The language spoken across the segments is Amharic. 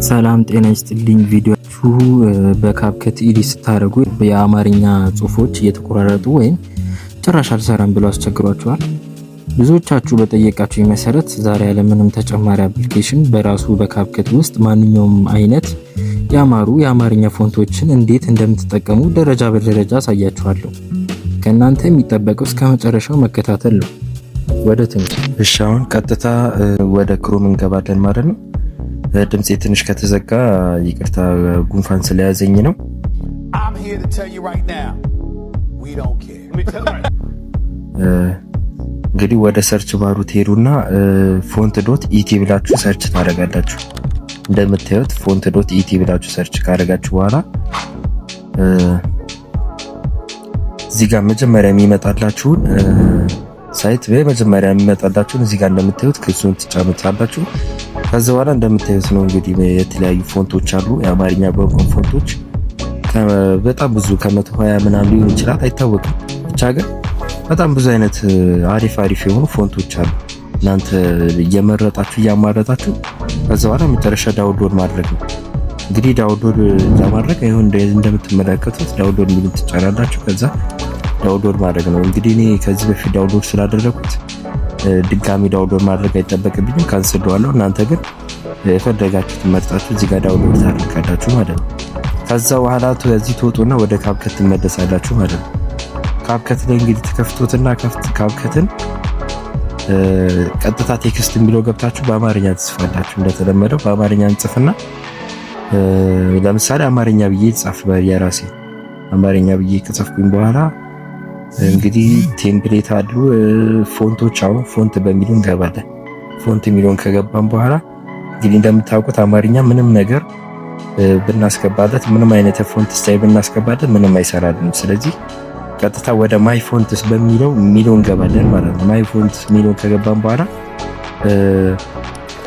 ሰላም ጤና ይስጥልኝ። ቪዲዮችሁ በ CapCut edit ስታደርጉ የአማርኛ ጽሁፎች እየተቆራረጡ ወይም ጭራሽ አልሰራም ብሎ አስቸግሯችኋል? ብዙዎቻችሁ በጠየቃችሁ መሰረት ዛሬ ያለምንም ተጨማሪ application በራሱ በ CapCut ውስጥ ማንኛውም አይነት ያማሩ የአማርኛ font ኦችን እንዴት እንደምትጠቀሙ ደረጃ በደረጃ አሳያችኋለሁ። ከእናንተ የሚጠበቀው እስከ መጨረሻው መከታተል ነው። ወደ ትምህርት። እሺ፣ አሁን ቀጥታ ወደ Chrome እንገባለን ማለት ነው። ድምፄ ትንሽ ከተዘጋ ይቅርታ፣ ጉንፋን ስለያዘኝ ነው። I'm here to tell you right now, we don't care. እንግዲህ ወደ search bar ኡ ትሄዱና font.et ብላችሁ search ታደርጋላችሁ። እንደምታዩት font.et ብላችሁ search ካደረጋችሁ በኋላ እዚህ ጋር መጀመሪያ የሚመጣላችሁን site፣ በመጀመሪያ የሚመጣላችሁን እዚህ ጋር እንደምታዩት ክሱን ትጫኑታላችሁ። ከዛ በኋላ እንደምታዩት ነው እንግዲህ የተለያዩ font ኦች አሉ። የአማርኛ ቋንቋ font ኦች በጣም ብዙ፣ ከ120 ምናምን ሊሆን ይችላል፣ አይታወቅም። ብቻ ግን በጣም ብዙ አይነት አሪፍ አሪፍ የሆኑ font ኦች አሉ። እናንተ እየመረጣችሁ እያማረጣችሁ ከዛ በኋላ መጨረሻ download ማድረግ ነው። እንግዲህ download ለማድረግ ይሁን እንደምትመለከቱት download የሚል ትጫናላችሁ። ከዛ download ማድረግ ነው። እንግዲህ እኔ ከዚህ በፊት download ስላደረኩት ድጋሚ download ማድረግ አይጠበቅብኝም፣ cancel እለዋለሁ። እናንተ ግን የፈለጋችሁትን መርጣችሁ እዚህ ጋር download ታደርጋላችሁ ማለት ነው። ከዛ በኋላ ከዚህ ትወጡና ወደ CapCut ትመለሳላችሁ ማለት ነው። CapCut ላይ እንግዲህ ትከፍቱትና CapCut ን ቀጥታ text የሚለው ገብታችሁ በአማርኛ ትጽፋላችሁ። እንደተለመደው በአማርኛ እንጽፍና ለምሳሌ አማርኛ ብዬ ጻፍ፣ የራሴ አማርኛ ብዬ ከጻፍኩኝ በኋላ እንግዲህ template አሉ font ኦች። አሁን font በሚሉ እንገባለን። Font የሚለውን ከገባን በኋላ እንግዲህ እንደምታውቁት አማርኛ ምንም ነገር ብናስገባለት፣ ምንም አይነት font style ብናስገባለት ምንም አይሰራልንም። ስለዚህ ቀጥታ ወደ my fonts በሚለው የሚለው እንገባለን ማለት ነው። My fonts የሚለውን ከገባን በኋላ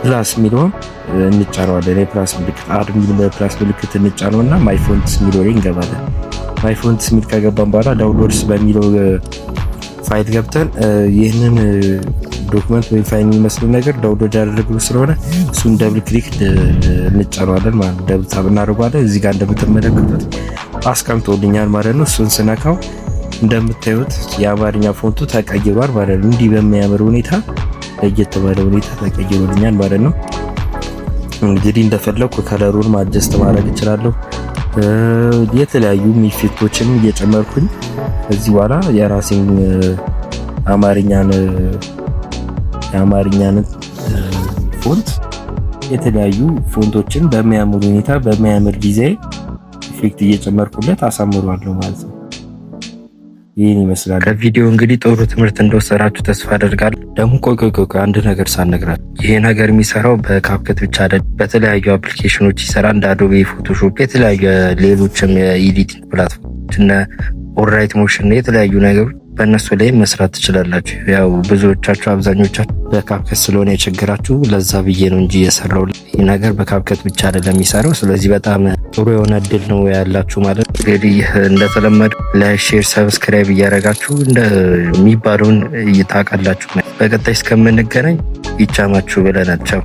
plus የሚለውን እንጫነዋለን። የ plus ምልክት፣ add የሚል plus ምልክት እንጫነው እና my fonts የሚለው ላይ እንገባለን። My fonts የሚል ከገባን በኋላ downloads በሚለው ፋይል ገብተን ይህንን document ወይም ፋይል የሚመስል ነገር download ያደረግነው ስለሆነ እሱን double click እንጫነዋለን ማለት ነው። Double tap እናደርገዋለን። እዚህ ጋር እንደምትመለከቱት አስቀምጦልኛል ማለት ነው። እሱን ስነካው እንደምታዩት የአማርኛ font ኡ ተቀይሯል ማለት ነው። እንዲህ በሚያምር ሁኔታ፣ ለየት ባለ ሁኔታ ተቀይሮልኛል ማለት ነው። እንግዲህ እንደፈለኩ color ኡን adjust ማድረግ እችላለሁ። የተለያዩ effect ኦችን እየጨመርኩኝ ከዚህ በኋላ የራሴን የአማርኛን font፣ የተለያዩ font ኦችን በሚያምር ሁኔታ፣ በሚያምር design effect እየጨመርኩለት አሳምሯለሁ ማለት ነው። ይህን ይመስላል። ከቪዲዮ እንግዲህ ጥሩ ትምህርት እንደወሰዳችሁ ተስፋ አደርጋለሁ። ደግሞ ቆይ ቆይ ቆይ፣ አንድ ነገር ሳልነግራችሁ፣ ይሄ ነገር የሚሰራው በ CapCut ብቻ አይደለም፣ በተለያዩ application ኦች ይሰራል። እንደ Adobe Photoshop፣ የተለያዩ ሌሎችም የ editing platform ኦች እነ Alight Motion፣ የተለያዩ ነገሮች በእነሱ ላይ መስራት ትችላላችሁ። ያው ብዙዎቻችሁ፣ አብዛኞቻችሁ በ CapCut ስለሆነ የቸገራችሁ ለዛ ብዬ ነው እንጂ የሰራው ይህ ነገር በ CapCut ብቻ አይደለም የሚሰራው። ስለዚህ በጣም ጥሩ የሆነ እድል ነው ያላችሁ ማለት ነው። እንግዲህ እንደተለመደው like፣ share፣ subscribe እያደረጋችሁ እንደሚባለውን እየታውቃላችሁ። በቀጣይ እስከምንገናኝ ይቻማችሁ ብለናል። ቻው።